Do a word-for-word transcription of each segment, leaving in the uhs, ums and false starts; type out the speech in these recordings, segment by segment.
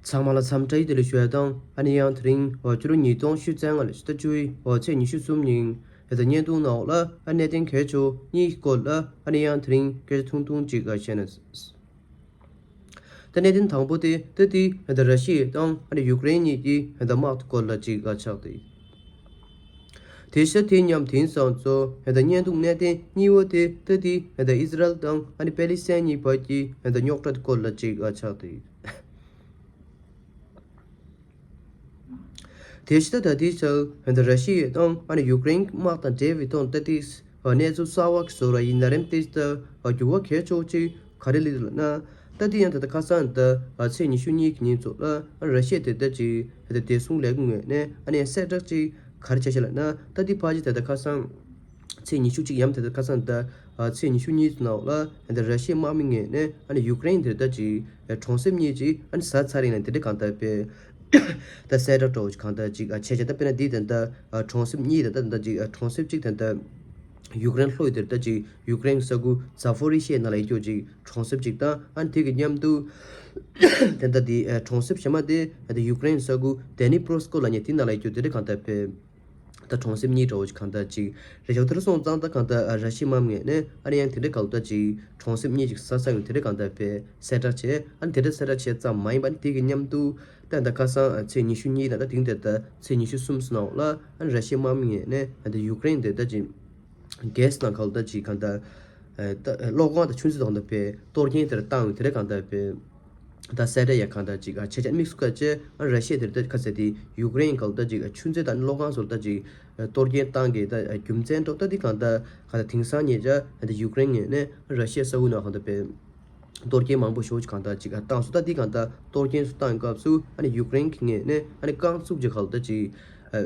ཚང་མ་ལ་འཚམས་འདྲི་བདེ་ལེགས་ཞུ་ཡ་དང་། ཨ་ནི་ཡང་དེ་རིང་ཕྱི་ལོ་ཉིས་སྟོང་ཉི་ཤུ་རྩ་ལྔ་ལོའི་ཕྱི་ཟླ་བཅུ་པའི་ཚེས་ཉི་ཤུ་གསུམ་ཉིན་ད་བརྙན་ཐུང་ནང་ལ་ཨ་གནད་དོན་གལ་ཆེ་བ་གཉིས་ཀྱི་སྐོར་ལ་ཨ་ནི་ཡང་དེ་རིང་སྐད་ཆ་ཐུང་ཐུང་ཅིག་བཤད་ན། ད་གནད་དོན་དང་པོ་དེ་ད་དེ་ད་ར་ཤི་ཡ་དང་ཨ་ནི་ཡུཀ་རེན་གཉིས་ཀྱི་ད་དམག་གི་སྐོར་ལ་ཅིག་ཆགས་ཏེ། དེ་བཞིན་དེ་མཉམ་དེང་སང་ཚོ་ད་བརྙན་ཐུང་གནད་དོན་གཉིས་པ་དེ་ད་དེ་ད་ཨི་ཟི་རལ་དང་ཨ་ནི་པེ་ལི་སི་ཐན་གཉིས་བར་གྱི་ད་རྙོག་དྲ་སྐོར་ལ་ཅིག་ཆགས་ཏེ། དེ་བཞིན་ད་ལྟའི་ཆར་ད་ར་ཤི་ཡ་དང་ཨ་ནི་ཡུཀ་རེན་དམག་དང་འབྲེལ་བའི་ཐོག་ད་ལྟའི་གནས་ཚུལ་གསར་བ་ཞིག་བཟོ་ར་ཡིན་ན་རེམ་ཏེ་ད་འགྱུར་བ་གལ་ཆེ་བ་ཅིག་ག་རེ་སླེབས་འདུག་ལབ་ན། ད་ལྟའི་ཡང་ད་ལྟ་ཁ་སང་ད་ཚེས་ཉི་ཤུ་གཉིས་ཀྱི་ཉིན་ཚོ་ལ་ར་ཤི་ཡ་དེ་ད་ཅིག་ད་བདེ་སྲུང་ལས་ཁུངས་ངོས་ནས་ཨ་ནི་གསལ་བསྒྲགས་ཅིག་ག་རེ་བྱས་ཤག་ལབ་ན། ད་ལྟའི་ཕལ་ཆེར་ད་ལྟ་ཁ་སང་ཚེས་ཉི་ཤུ་གཅིག་ཡམ་དེ་ད་ཁ་སང་ད་ཚེས་ཉི་ཤུ་གཉིས་ནང་ལ་ད་ར་ཤི་ཡའི་དམག་མི་ངོས་ནས་ཨ་ནི་ཡུཀ་རེན་དེ་ད་ཅིག་གྲོང་གསེབ་གཉིས་ཅིག་ཨ་ནི་ཟ་ཚར་ཡིན་ལ་དེ་འདྲ་གང་ལྟར་དཔེ་ད་གསལ་བསྒྲགས་འདྲ་བོ་ཅིག་གང་ལྟར་ཅིག་བྱས་བྱས། ད་དཔེར་ན་འདི་ད་ད་གྲོང་གསེབ་གཉིས་ད་ད་ད་ཅིག་གྲོང་གསེབ་གཅིག་ད་ད་ཡུཀ་རེན་ལྷོ་ཡི་དེར་ད་ཅིག་ཡུཀ་རེན་ས་ཁུལ་ཛ་ཕོ་རི་ཤི་ཡའི་ནང་ལ་ཡོད་རྒྱུ་ཅིག་གྲོང་གསེབ་ཅིག་དང་ཨ་ནི་དེ་གི་མཉམ་དུ་ད་ད་འདི་གྲོང་གསེབ་གཞན་མ་དེ་ད་ཡུཀ་རེན་ས་ཁུལ་ཌེ་ནི་པྲོ་སི་ཀོ་ལབ་མཁན་དེ་ནང་ལ་ཡོད་རྒྱུ་དེ་འདྲ་གང་ལྟར་དཔེ། ད་གྲོང་གསེབ་གཉིས་འདྲ་བོ་ཅིག་གང་ལྟར་ཅིག་རེད་ཤག་དེར་སོང་ཙང་ད་གང་ལྟར་ར་ཤི་ཡའི་དམག་མི་ངོས་ནས་ཨ་ནི་ཡང་དེ་འདྲ་གང་ལྟར་ཅིག་གྲོང་གསེབ་གཉིས་ཅིག་ཟ་ས་ཡོད་དེ་འདྲ་གང་ལྟར་དཔེ་གསལ་བསྒྲགས་བྱས། ཨ་ནི་དེ་འདྲ་གསལ་བསྒྲགས་བྱས་ཙམ་མ་ཡིན་པ་ནི་དེ་གི་མཉམ་དུ་ད་ད་ཁ་སང་ཚེས་ཉི་ཤུ་གཉིས་དང་ད་དེང་དེ་ད་ཚེས་ཉི་ཤུ་གསུམ་ནང་ལ་ཨ་ནི་ར་ཤི་ཡའི་དམག་མི་ངོས་ནས་ཨ་ད་ཡུཀ་རེན་དེ་ད་ཅིག་གྷེ་སི་ནང་གང་ལྟར་ཅིག་གང་ལྟར་ད་གློག་ཁང་དང་ཆུ་མཛོད་དང་ད་དཔེ་གཏོར་སྐྱོན་དེར་བཏང་ཡོད་དེ་འདྲ་གང་ལྟར་དཔེ། ད་གསལ་བསྒྲགས་ཡང་གང་ལྟར་ཅིག་ཨ་བྱས་ཙང་དམིགས་སུ་བཀར་བྱས་ཨ་ར་ཤི་ཡ་དེར་ད་ཁ་གསལ་དེ་ཡུཀ་རེན་གང་ལྟར་ཅིག་ཨ་ཆུ་མཛོད་དང་གློག་ཁང་སོགས་ད་ཅིག་ཨ་གཏོར་སྐྱོན་བཏང་གི་ད་ཨ་རྒྱུ་མཚན་འདྲ་བོ་ད་འདི་གང་ལྟར་གང་ལྟར་དེང་སང་ཉེ་ཆར་ད་ཡུཀ་རེན་ངོས་ནས་ར་ཤི་ཡ་ས་ཁུལ་ནང་གང་ལྟར་དཔེ་གཏོར་སྐྱོན་མང་པོ་ཞེ་པོ་ཅིག་གང་ལྟར་ཅིག་ཨ་བཏང་སོང་། ད་འདི་གང་ལྟར་གཏོར་སྐྱོན་སོགས་བཏང་སྐབས་སུ་ཨ་ནི་ཡུཀ་རེན་གྱི་ངོས་ནས་ཨ་ནི་རྐང་བཙུགས་ཀྱི་གང་ལྟར་ཅིག་ཨ་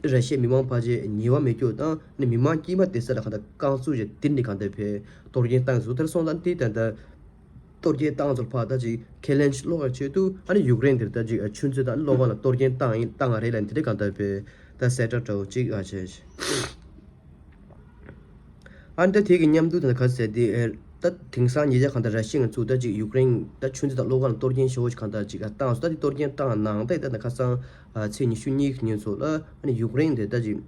ར་ཤི་ཡའི་མི་མང་ཕལ་ཆེར་ཉེས་པ་མེད་རྒྱུ་དང་ཨ་ནི་མི་མང་དཀྱུས་མ་བསྡད་ས་ལ་གང་ལྟར་རྐང་བཙུགས་ཀྱི་དེ་འདྲ་གང་ལྟར་དཔེ་གཏོར་སྐྱོན་བཏང་སོང་། དེར་སོང་ཙང་འདི་ད་ལྟ་གཏོར་སྐྱོན་བཏང་ཚུལ་ཕར་ད་ཅིག་ཁས་ལེན་ཅིག་སློག་ཡག་ཆེད་དུ་ཨ་ནི་ཡུཀ་རེན་དེར་ད་ཅིག་ཆུ་མཛོད་དང་གློག་ཁང་ལ་གཏོར་སྐྱོན་བཏང་ཡིན་བཏང་བ་རེད་ལབ་དེ་འདྲ་གང་ལྟར་དཔེ་ད་གསལ་བསྒྲགས་འདྲ་བོ་ཅིག་ཨ་བྱས། ཨ་ནི་ད་དེ་གི་མཉམ་དུ་ད་ག་ཟེར་དེ་ཨེ་ད་དེང་སང་ཉེ་ཆར་གང་ལྟར་ར་ཤི་ཡ་ཚོས་ད་ཅིག་ཡུཀ་རེན་ད་ཆུ་མཛོད་དང་གློག་ཁང་ལ་གཏོར་སྐྱོན་ཞེ་པོ་ཅིག་གང་ལྟར་ཅིག་བཏང་སོང་། ད་དེ་གཏོར་སྐྱོན་བཏང་ནང་ད་ད་ད་ཁ་སང་ཨ་ཚེས་ཉི་ཤུ་གཉིས་ཀྱི་ཉིན་ཚོ་ལ་ཨ་ནི་ཡུཀ་རེན་དེ་ད་ཅིག་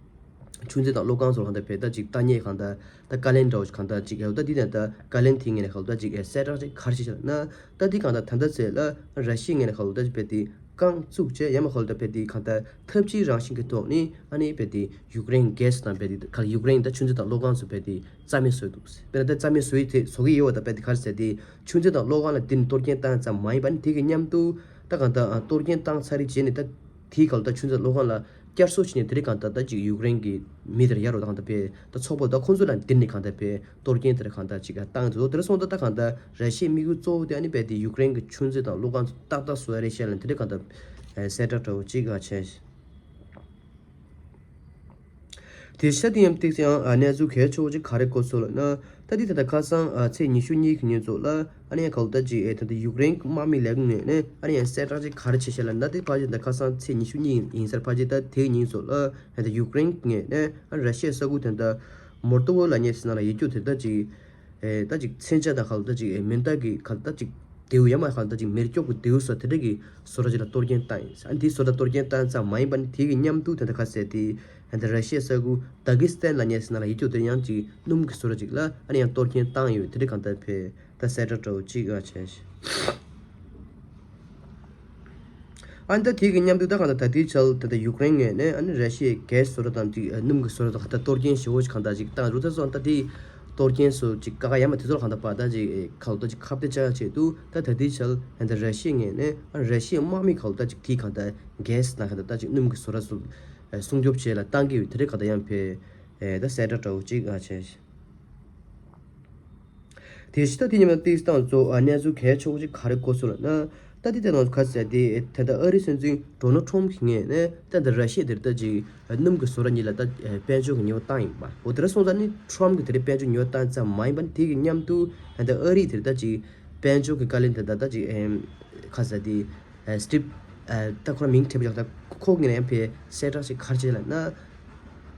ཆུ་མཛོད་དང་གློག་ཁང་སོགས་གང་ལྟར་དཔེ་ད་ཅིག་ལྟ་མཁན་གང་ལྟར་ད་བཀའ་ལན་འདྲ་བོ་ཞིག་གང་ལྟར་ཅིག་ཡོད། ད་འདི་ནས་ད་བཀའ་ལན་དེའི་ངོས་ནས་གང་ལྟར་ཅིག་གསལ་བསྒྲགས་ཅིག་ག་རེ་བྱས་ཤག་ན། ད་འདི་གང་ལྟར་ད་ལྟ་ཚེ་ལ་ར་ཤི་ཡའི་ངོས་ནས་གང་ལྟར་དཔེ་དེ་རྐང་བཙུགས་བྱས་ཡང་མ་གང་ལྟར་དཔེ་དེ་གང་ལྟར་ཐབས་ཇུས་རང་བཞིན་གྱི་ཐོག་ནས་ཨ་ནི་དཔེ་དེ་ཡུཀ་རེན་གྷེ་སི་དང་དཔེ་དེ་ག་ཡུཀ་རེན་ད་ཆུ་མཛོད་དང་གློག་ཁང་སོགས་དཔེ་དེ་རྩ་མེད་བཟོས་འདུག་དཔེར་ན་ད་རྩ་མེད་བཟོ་ཡི་དེ་བཟོ་གི་ཡོད་པ་དང་དཔེ་དེ་ག་རེ་ཟེར་དེ་ཆུ་མཛོད་དང་གློག་ཁང་ལ་འདི་ནས་གཏོར་སྐྱོན་བཏང་ཙམ་མ་ཡིན་པ་ནི་དེ་གི་མཉམ་དུ་ད་གང་ལྟར་གཏོར་སྐྱོན་བཏང་ཚར་རེད་བྱས་ནས་ད། དེའི་སྐབས་ལ་ད་ཆུ་མཛོད་གློག་ཁང་ལ་བསྐྱར་གསོ་བྱས་ནས་དེ་རིང་གང་ལྟར་ད་ཅིག་ཡུཀ་རེན་གྱི་མི་དེར་ཡ་རོ་དང་ད་དཔེ་ད་ཚོགས་པ་ད་ཁོང་ཚོ་ལ་འདིར་ནས་གང་ལྟར་དཔེ་གཏོར་སྐྱོན་དེར་གང་ལྟར་ཅིག་བཏང་འདུག་དེར་སོང་ད་ད་གང་ལྟར་ར་ཤི་ཡའི་དམིགས་ཡུལ་གཙོ་བོ་དེ་ཨ་ནི་དཔེ་དེ་ཡུཀ་རེན་གྱི་ཆུ་མཛོད་དང་གློག་ཁང་ཚོ་ཏག་ཏག་བཟོ་ཡ་རེད་བཤད་ལ་དེ་རིང་གང་ལྟར་གསལ་བསྒྲགས་འདྲ་བོ་ཅིག་ཨ་བྱས། དེ་ཤ་དེ་ཡང་ཏིག་ཡང་གནས་ཚུལ་གལ་ཆེ་བོ་ཅིག་ག་རེ་གོ་སོང་ལབ་ན། ད་དེ་ད་ལྟ་ཁ་སང་ཨ་ཚེས་ཉི་ཤུ་གཉིས་ཀྱི་ཉིན་ཚོ་ལ་ཨ་ནི་ཡང་གང་ལྟར་ཅིག་ཨེ་ད་ལྟ་ཡུཀ་རེན་དམག་མི་ལས་ཁུངས་ངོས་ནས་ཨ་ནི་ཡང་གསལ་བསྒྲགས་ཅིག་ག་རེ་བྱས་ཤག་ལབ་ན། དེ་ཕལ་ཆེར་ད་ཁ་སང་ཚེས་ཉི་ཤུ་གཉིས་ཡིན་ས་རེད། ཕལ་ཆེར་ད་དེའི་ཉིན་ཚོ་ལ་ཨེ་ད་ཡུཀ་རེན་ངོས་ནས་ཨ་ར་ཤི་ཡའི་ས་ཁུལ་དེ་ད་མོལ་ཏོ་ཝ་ལབ་མཁན་ཟེར་ན་ལ་ཡོད་རྒྱུ་དེ་ད་ཅིག་ཨེ་ད་ཅིག་མཚོན་ཆ་དང་གང་ལྟར་ཅིག་ཨེ་མེ་མདའ་གི་གང་ལྟར་ཅིག་མདེའུ་ཡ་མ་གང་ལྟར་ཅིག་མེ་སྒྱོགས་ཀྱི་མདེའུ་སོགས་དེ་འདྲ་གི་བཟོ་གྲྭ་ཅིག་ལ་གཏོར་སྐྱོན་བཏང་ཡིན། ཨ་འདི་བཟོ་གྲྭ་གཏོར་སྐྱོན་བཏང་ཙམ་མ་ཡིན་པ་ནི་དེ་གི་མཉམ་དུ་དེ་ད་ག་ཟེར་དེ་ཨ་འདི་ར་ཤི་ཡའི་ས་ཁུལ་དཱ་གི་སི་ཐན་ལབ་མཁན་ཟེར་ན་ལ་ཡོད་རྒྱུ་དེ་ཡང་ཅིག་སྣུམ་གྱི་བཟོ་གྲྭ་ཅིག་ལ་ཨ་ནི་ཡང་གཏོར་སྐྱོན་བཏང་ཡོད། དེ་འདྲ་གང་ལྟར་དཔེ་ད་གསལ་བསྒྲགས་འདྲ་བོ་ཅིག་ཨ་བྱས། ཨ་ནི་ད་དེ་གི་མཉམ་དུ་ད་གང་ལྟར་ད་ལྟའི་ཆར་ད་ལྟ་ཡུཀ་རེན་ངོས་ནས་ཨ་ནི་ར་ཤི་ཡའི་གྷེ་སི་བཟོ་གྲྭ་དང་ཅིག་སྣུམ་གྱི་བཟོ་གྲྭ་དང་གང་ལྟར་གཏོར་སྐྱོན་ཞེ་པོ་ཅིག་གང་ལྟར་ཅིག་བཏང་འདུག་ད་སོང་ད་དེ་གཏོར་སྐྱོན་སོགས་ཅིག་ཀ་ཁ་ཡ་མ་དེ་ཚོར་གང་ལྟར་པ་ད་ཅིག་གང་ལྟར་ཅིག་ཁ་གཏད་བཅག་ཆེད་དུ་ད་ད་ལྟའི་ཆར་ད་ལྟ་ར་ཤི་ཡ་ངོས་ནས་ཨ་ནི་ར་ཤི་ཡའི་དམག་མི་གང་ལྟར་ཅིག་དེ་གང་ལྟར་གྷེ་སི་དང་གང་ལྟར་ད་ཅིག་སྣུམ་གྱི་བཟོ་གྲྭ་སོགས་སྲུང་སྐྱོབ་བྱེད་ལ་བཏང་གི་ཡོད། དེ་རིང་གང་ལྟར་ཡང་ཕེ་ད་གསལ་བསྒྲགས་འདྲ་བོ་ཅིག་ཨ་བྱས། དེ་བཞིན་ད་དེ་ཉིན་མ་ཏིག་སྟངས་གཙོ་བོ་གནས་ཚུལ་གལ་ཆེ་བོ་ཅིག་ག་རེ་གོ་སོང་ལབ་ན། ད་དེ་དེ་ནང་ག་ཟེར་དེ་ད་ལྟ་ཨ་རིའི་སྲིད་འཛིན་ཌོ་ནལ་ཊམ་གྱི་ངོས་ནས་ད་ལྟ་ར་ཤི་ཡ་དེར་ད་ཅིག་སྣུམ་གྱི་བཟོ་གྲྭ་གཉིས་ལ་ད་དཔལ་འབྱོར་གྱི་ཉེས་པ་བཏང་ཡིན་པ། འོ་དེ་འདྲ་སོང་ཙང་ནི་ཊམ་གྱིས་དེ་རིང་དཔལ་འབྱོར་ཉེས་པ་བཏང་ཙམ་མ་ཡིན་པ་ནི་དེ་གི་མཉམ་དུ་ད་ལྟ་ཨ་རིས་དེར་ད་ཅིག་དཔལ་འབྱོར་གྱི་བཀའ་བློན་དེ་ད་ད་ཅིག་ག་ཟེར་དེ་སི་ཊིབ་ད་ཁོ་རང་མིང་དྲན་པ་ཡག་ད་ཁོ་གི་ནས་ཕེ་གསལ་བསྒྲགས་ཤིག་ག་རེ་བྱས་ལབ་ན།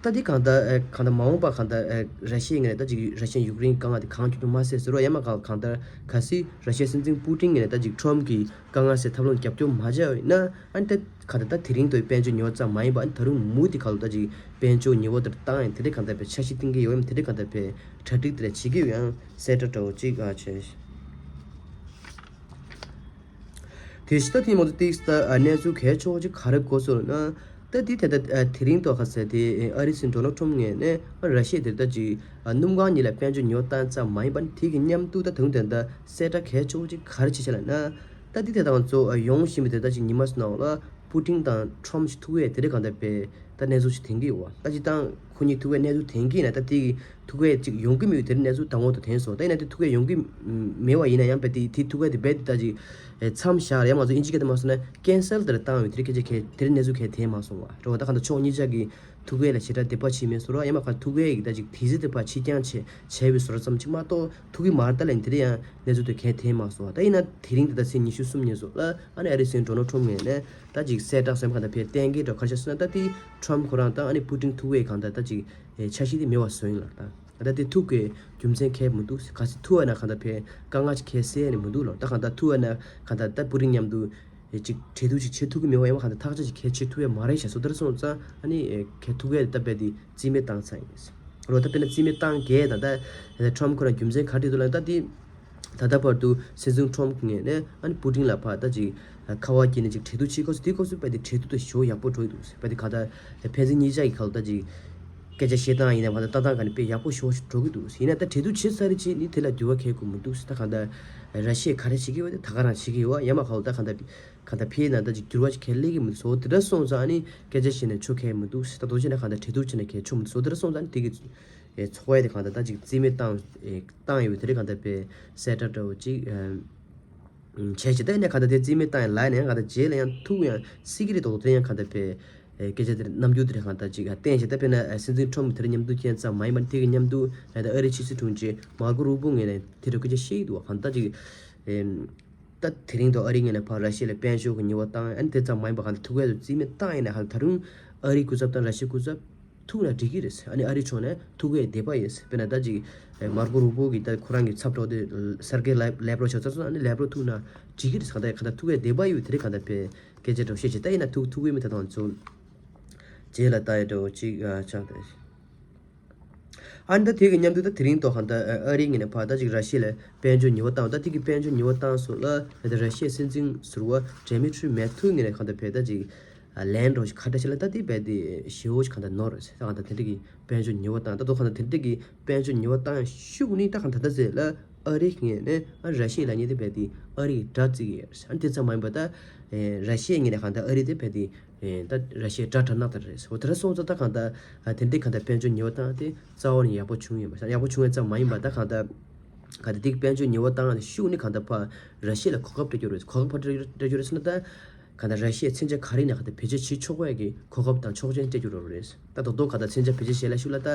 ད་འདི་གང་ལྟར་ཨེ་གང་ལྟར་མ་འོངས་པ་གང་ལྟར་ཨེ་ར་ཤི་ཡའི་ངོས་ནས་ད་ཅིག་ར་ཤི་ཡ་ཡུཀ་རེན་དཀའ་ངལ་དེ་གང་མགྱོགས་མགྱོགས་མ་སེལ་ཟེར་རོ། ཡང་མ་གང་གང་ལྟར་གལ་སྲིད་ར་ཤི་ཡའི་སྲིད་འཛིན་པུ་ཏིན་ངོས་ནས་ད་ཅིག་ཁྲོམ་གྱི་དཀའ་ངལ་སེལ་ཐབས་ལམ་རྒྱབ་སྐྱོར་མ་བྱས་པ་ཡིན་ན། ཨ་ནི་ད་གང་ལྟར་ད་དེ་རིང་དུ་དཔལ་འབྱོར་ཉེས་པ་ཙམ་མ་ཡིན་པ། ཨ་ནི་ད་རུང་མུ་མཐུད་ག་ལ་ད་ཅིག་དཔལ་འབྱོར་ཉེས་པ་དེར་བཏང་ཡང་དེ་འདྲའི་གང་ལྟར་བའི་འཆར་གཞི་བཏིང་གི་ཡོད་ཡང་དེ་འདྲའི་གང་ལྟར་བའི་གྲ་སྒྲིག་དེ་འདྲ་བྱེད་ཀྱི་ཡོད་ཡང་གསལ་བསྒྲགས་འདྲ་བོ་ཅིག་ཨ་བྱས། དེ་ཕྱི་ད་ཐེངས་མང་དུ་ཏིག་ད་གནས་ཚུལ་གལ་ཆེ་བོ་ཅིག་ག་རེ་གོ་སོང་ན། ད་འདི་དེ་ད་དེ་རིང་ཐོག་ཁ་ཟེར་དེ་ཨ་རིའི་སྲིད་འཛིན་ཌོ་ནལ་ཊམ་ངོས་ནས་ར་ཤི་ཡ་དེར་ད་ཅིག་སྣུམ་གང་གཉིས་ལ་དཔལ་འབྱོར་ཉོ་སྟངས་ཙམ་མ་ཡིན་པ་ནི་དེ་གི་མཉམ་དུ་ད་དུང་དེ་ད་གསལ་བསྒྲགས་གལ་ཆེ་བོ་ཅིག་ག་རེ་བྱེད་ཤག་ལབ་ན། ད་འདི་དེ་དང་ཚོ་ཡོང་བཞིན་པའི་དེ་ད་ཅིག་ཉི་མ་ནང་ལ་པུ་ཏིན་དང་ཊམ་ཞིག་ཐུག་ཡས་དེ་འདྲ་གང་ལྟར་བའི་ད་གནས་ཚུལ་ཞིག་ཐོན་གི་ཡོད་པ། ད་སྤྱིར་བཏང་ཁོ་གཉིས་ཐུག་ཡས་གནས་ཚུལ་ཐོན་གི་ཡིན་ན་ད་དེ་གི་ཐུག་ཡས་ཅིག་ཡོང་གི་མེད་པའི་དེ་འདྲ་གནས་ཚུལ་དང་པོ་དང་ཐོན་སོང་། ད་ཡིན་ན་དེ་ཐུག་ཡས་ཡོང་གི་མེད་པ་ཡིན་ན་ཡང་བས་དེ་དེ་ཐུག་ཡས་དེ་རྦད་དེ་ད་ཅིག་མཚམས་བཞག་རེད། ང་ཚོ་ཨིན་ཇི་སྐད་དུ་མ་སོང་ན་ཀེན་སལ་དེ་འདྲ་བཏང་བའི་དེ་འདྲ་སྐད་ཆ་གས་དེ་འདྲ་གནས་ཚུལ་གས་ཐོན་མ་སོང་བ་རེད་བ། ད་གང་ལྟར་ཕྱོགས་གཉིས་ཆ་གི་ཐུག་ཡས་ལ་ཞེ་དྲག་དད་པ་བྱེད་མེད་བཟོ་འདྲ། ཡང་མ་གང་ཐུག་ཡས་ཀྱི་ད་ཅིག་དེ་ཚོ་དེ་ཕར་ཕྱིར་འགྱངས་བྱས་བྱས་པའི་བཟོ་འདྲ་ཙམ་ཅིག་མ་གཏོགས་ཐུག་གི་མ་རེད། ད་ལན་དེ་འདྲ་ཡང་གནས་ཚུལ་དེ་གས་ཐོན་མ་སོང་བ། ད་ཡིན་ན་དེ་རིང་དེ་ད་ཚེས་ཉི་ཤུ་གསུམ་ཉིན་སོང་ལ་ཨ་ནི་ཨ་རིའི་སྲིད་འཛིན་ཌོ་ནལ་ཊམ་ངོས་ནས་ད་ཅིག་གསལ་བསྒྲགས་སོན་གང་ལྟར་བས་གཏན་འཁེལ་འདྲ་ག་རེ་བྱས་སོང་ན། ད་དེ་ཊམ་ཁོ་རང་དང་ཨ་ནི་པུ་ཏིན་ཐུག་པའི་གང་ལྟར་ད་ཅིག་འཆར་གཞི་དེ་མེད་པ་བཟོས་ཡིན་ལ། ད་ད་དེ་ཐུག་གི་རྒྱུ་མཚན་གས་མི་འདུག། གལ་སྲིད་ཐུག་པ་ན་གང་ལྟར་བས་དཀའ་ངལ་ཅིག་གས་སེལ་ནི་མི་འདུག་ལ། ད་གང་ལྟར་ཐུག་པ་ན་གང་ལྟར་ད་པུ་ཏིན་མཉམ་དུ་ཅིག་གྲོས་བསྡུར་ཅིག་བྱེད་ཐུབ་ཀྱི་མེད་པ། ཡང་མ་གང་ལྟར་ཐག་གཅོད་ཅིག་གས་བྱེད་ཐུབ་ཡ་མ་རེད་ཤག་བཟོ་འདྲ་སོང་ཙང་ཨ་ནི་གས་ཐུག་ཡ་ད་རྦད་དེ་རྩིས་མེད་བཏང་ཚར་ཡིན། རོ་ད་དཔེར་ན་རྩིས་མེད་བཏང་གས་དང་ད་ཊམ་ཁོ་རང་རྒྱུ་མཚན་ག་རེ་འདུག་ལབ་ན། ད་དེ་ད་ལྟ་བར་དུ་སྲིད་འཛིན་ཊམ་ངོས་ནས་ཨ་ནི་པུ་ཏིན་ལ་ཕར་ད་ཅིག་ཁ་པར་བརྒྱུད་ནས་ཅིག་གྲོས་བསྡུར་བྱེད་སྐབས་སུ་དེའི་སྐབས་སུ་དཔེ་དེ་གྲོས་བསྡུར་དེ་ཞེ་པོ་ཡག་པོ་འགྲོ་གི་འདུག། དཔེ་དེ་ག་ད་ཕན་ཚུན་གཉིས་ཆ་གི་ཁ་ལ་ད་ཅིག་སྐད་ཆ་བཤད་སྟངས་ཡིན་ན་མ་ད་ལྟ་སྟངས་ག་ནས་དཔེ་ཡག་པོ་ཞེ་པོ་ཞིག་འགྲོ་གི་འདུག། ཡིན་ན་ད་གྲོས་བསྡུར་བྱེད་ཚར་རེད་ཅིག་ནི་དེ་ལ་འགྱུར་བ་ཁེལ་དགོས་མི་འདུག། ད་ག་ད་ར་ཤི་ཡས་ག་རེ་བྱེད་ཀྱི་ཡོད་དེ་ད་ག་རང་བྱེད་ཀྱི་ཡོད། ཡང་མ་ཁ་ལ་ད་ག་ད་ག་ད་ཕེ་ན་ད་ཅིག་འགྱུར་བ་ཞིག་ཁེལ་ལེ་གི་མི་འདུག། བཟོ་དེ་འདྲ་སོང་ཙང་ཨ་ནི་སྐད་ཆ་བཤད་ནས་ཆོ་ཁེལ་མི་འདུག། ད་དོ་ཅི་ན་ག་ད་གྲོས་བསྡུར་བྱེད་ནས་ཁེལ་ཆོ་མི་འདུག། བཟོ་དེ་འདྲ་སོང་ཙང་ཨ་ནི་དེ་གི་ཚོགས་པ་དེ་གང་ལྟར་ད་ཅིག་རྩིས་མེད་བཏང་བཏང་ཡོད་པའི་དེ་རིང་གང་ལྟར་པའི་གསལ་བསྒྲགས་འདྲ་བོ་ཅིག་བྱས་ཅིག་ད་ནས་གང་ལྟར་དེ་རྩིས་མེད་བཏང་ཡ་ལ་ནས་གང་ལྟར་རྗེས་ལ་ཡང་ཐུག་ཡང་སྲིད་ཀྱི་རེད་དོགས་དེ་ཡང་གང་ལྟར་པའི་སྐད་ཆ་དེ་རྣམ་འགྱུར་དེ་རེད་གང་ལྟར་ཅིག་བསྟན་ཞིག་ད་དཔེར་ན་སྲིད་འཛིན་ཁྲོམ་དེར་མཉམ་དུ་ཁྱེད་ཙམ་མ་ཡིན་པར་དེ་གི་མཉམ་དུ་ད་ལྟ་ཨ་རིའི་ཕྱི་སྲིད་དྲུང་ཆེ་མར་ཀོ་རུ་པོ་ངོས་ནས་དེ་འདྲ་སྐད་ཆ་བཤད་ཀྱི་འདུག་བ། གང་ལྟར་ཅིག་ད་དེ་རིང་དུ་ཨ་རི་ངོས་ནས་ཕར་ར་ཤི་ཡ་ལ་དཔལ་འབྱོར་གྱི་ཉེས་པ་བཏང་ཨ་ནི་དེ་ཙམ་མ་ཡིན་པ་གང་ལྟར་ཐུག་ཡ་དུ་རྩིས་མེད་བཏང་ཡིན་ན་གང་ལྟར་ད་རུང་ཨ་རིའི་སྐུ་ཚབ་དང་ར་ཤི་ཡའི་སྐུ་ཚབ་ཐུག་ན་འགྲིག་གི་རེད། ཨ་ནི་ཨ་རི་ཕྱོགས་ནས་ཐུག་ཡའི་འདོད་པ་ཡོད། དཔེར་ན་ད་ཅིག་མར་ཀོ་རུ་པོ་གི་ད་ཁོ་རང་གི་ཚབ་གྲོགས་དེ་སར་གེ་ལེབ་རོབ་ཆགས་ཚར་སོང་། ཨ་ནི་ལེབ་རོབ་ཐུག་ན་འགྲིག་གི་རེད། གང་ལྟར་གང་ལྟར་ཐུག་ཡའི་འདོད་པ་ཡོད་དེ་རེད། གང་ལྟར་བས་སྐད་ཆ་འདྲ་བཤད་ཅིག་ད་ཡིན་ན་ཐུག་ཐུག་གི་མི་ད་དང་ཚོ་རྗེས་ལ་ད་ཡ་འདྲ་བོ་ཅིག་ཆགས་ཏེ། ཨ་ནི་ད་དེ་གི་མཉམ་དུ་ད་དེ་རིང་ཐོག་གང་ལྟར་ཨ་རིའི་ངོས་ནས་ཕར་ད་ཅིག་ར་ཤི་ཡ་ལ་དཔལ་འབྱོར་ཉེས་པ་བཏང་། ད་དེ་གི་དཔལ་འབྱོར་ཉེས་པ་བཏང་སོང་ལ་ད་ར་ཤི་ཡའི་སྲིད་འཛིན་ཟུར་པ་ཌེ་མི་ཊི་རི་མེ་ཐུ་ངོས་ནས་གང་ལྟར་བས་ད་ཅིག་ལན་འགྲོ་ཞིག་ཁ་བརྡ་བྱས་ལ་ད་དེ་བས་དེ་ཞེ་བོ་ཞིག་གང་ལྟར་ནོར་རེད། ད་གང་ལྟར་དེ་འདྲ་གི་དཔལ་འབྱོར་ཉེས་པ་བཏང་ད་དོ་གང་ལྟར་དེ་འདྲ་གི་དཔལ་འབྱོར་ཉེས་པ་བཏང་ཤུགས་ནི་ད་གང་ལྟར་ད་ཟེར་ལ་ཨ་རིའི་ངོས་ནས་ཨ་ར་ཤི་ཡ་ལ་ཉེ་དེ་བས་དེ་ཨ་རིའི་དགྲ་བརྩི་གི་ཡོད་རེད། ཨ་ནི་དེ་ཙམ་མ་ཡིན་པ་ད་ར་ཤི་ཡའི་ངོས་ནས་གང་ལྟར་ཨ་རི་དེ་བས་དེ་ད་ར་ཤི་ཡའི་དགྲ་དྲག་ནག་ལྟར་རེད། འོ་དེ་འདྲ་སོང་ཙང་ད་གང་ལྟར་དེ་འདྲའི་གང་ལྟར་དཔལ་འབྱོར་ཉེས་པ་བཏང་དེ་རྩ་བ་ནས་ཡག་པོ་བྱུང་ཡོད་མ་རེད། ཡག་པོ་བྱུང་ཡོད་ཙམ་མ་ཡིན་པ་ད་གང་ལྟར་གང་ལྟར་དེ་དཔལ་འབྱོར་ཉེས་པ་བཏང་ནས་ཤུགས་ནི་གང་ལྟར་ཕར་ར་ཤི་ཡ་ལ་གོ་སྐབས་སྤྲད་རྒྱུ་རེད། གོ་སྐབས་ཕར་སྤྲད་རྒྱུ་རེད་ཟེར་ན་ད་གང་ལྟར་ར་ཤི་ཡའི་མཚོན་ཆ་ག་རེ་ཡིན་ན་གང་ལྟར་བེད་སྤྱོད་བྱེད་ཆོག་པའི་གི་གོ་སྐབས་དང་ཆོག་མཆན་སྤྲད་རྒྱུ་རེད། ད་རྡོག་རྡོག་གང་ལྟར་མཚོན་ཆ་བེད་སྤྱོད་བྱེད་ལ་ཤུགས་ལ་ད་